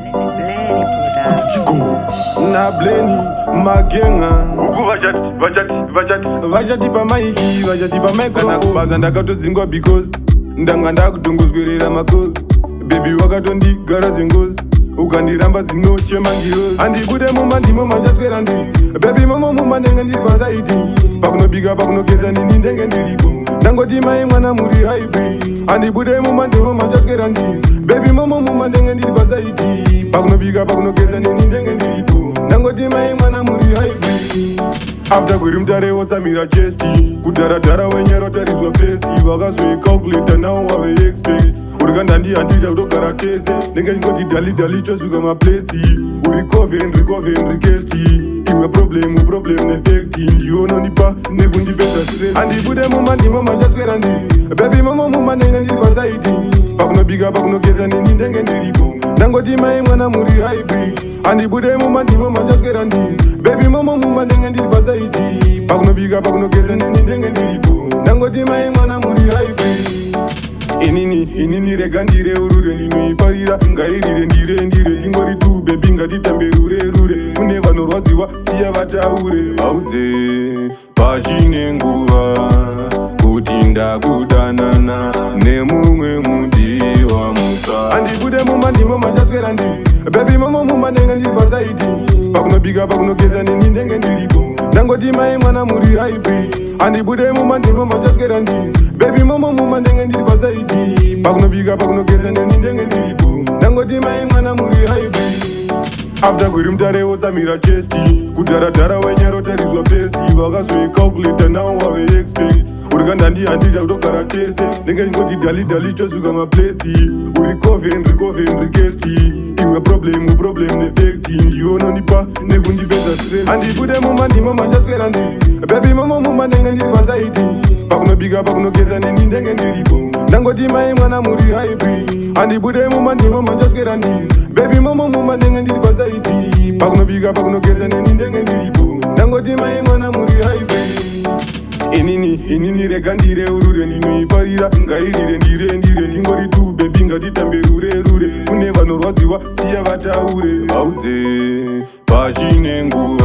Blenny Production. Nableni magenga. Uku vachati, vachati, vachati. Vachatipa mic, vachatipa microphone. Ndakatodzingwa because ndanga ndakutongozwerera makozi. Baby, wakatondigara zengozi, ukandiramba dzinochema ngirozi. Handibude mumba, ndimo manjaswera ndiri. Baby, momo mumba ndenge ndiri paside, pakunobika, pakunogeza, nini ndenge ndiripo. Ndangoti mai mwana muri haibi. Handibude mumba, ndimo manjaswera ndiri. Baby, momo mumba ndenge ndiri paside, pakunobika, pakunogeza, nini ndenge ndiripo. Ndangoti mai mwana muri haibi. After kuri mutare wotsamira chest, kudharadhara wenyaro tarizwa face. Vakazoicalculata, nawo wave expect. Uri handita kutogara tese, ndenge chingoti dali dali, tosuka maplesi. Uri coven, recoven, rikesti. Iwe problem, problem nefect, ndiwe unondipa nekundipedza stress. Handibude mumba, ndimo manjaswera ndiri. Baby, momo mumba ndenge ndiri paside, pakunobika, pakunogeza, nini ndenge ndiripo. Ndangoti mai mwana muri haibi. Handibude mumba, ndimo manjaswera ndiri. Baby, momo mumba ndenge ndiri paside, pakunobika, pakunogeza, nini ndenge ndiripo. Ndangoti mai mwana muri haibi. Inini, inini, rega ndireurure, ndinoifarira, ngairire, ndire ndire tingori tu. Baby, ngatitambe rure rure. Kune vanorwadziwa, siya vataure. Hauze pachine nguva kuti ndakudanana nemumwe mudiwa mutsva. Handibude mumba, ndimo manjaswera ndiri. Baby, momo mumba ndenge ndiri paside, pakunobika, pakunogeza, nini ndenge ndiripo. Ndangoti mai mwana muri haibi. Handibude mumba, ndimo manjaswera ndiri. Baby, momo mumba ndenge ndiri paside, pakunobika, pakunogeza, nini ndenge ndiripo. Ndangoti mai mwana muri haibi. After kuri mutare wotsamira chest, kudharadhara wenyaro tarizwa face. Vakazoicalculata, nawo wave expect. Uri kandandi, handita kutogara tese, ndenge chingoti dali dali, tosuka maplesi. Uri coven, recoven, rikesti. Iwe problem, problem nefect, ndiwe unondipa nekundipedza stress. Handibude mumba, ndimo manjaswera ndiri. Baby, momo mumba ndenge ndiri paside, pakunobika, pakunogeza, nini ndenge ndiripo. Ndangoti mai mwana muri haibi. Handibude mumba, ndimo manjaswera ndiri. Baby, momo mumba ndenge ndiri paside, pakunobika, pakunogeza, nini ndenge ndiripo. Ndangoti mai mwana muri haibi. Inini, inini, rega ndireurure, ndinoifarira, ngairire, ndire ndire tingori tu. Baby, ngatitambe rure rure. Kune vanorwadziwa, siya vataure. Hauze pachine nguva.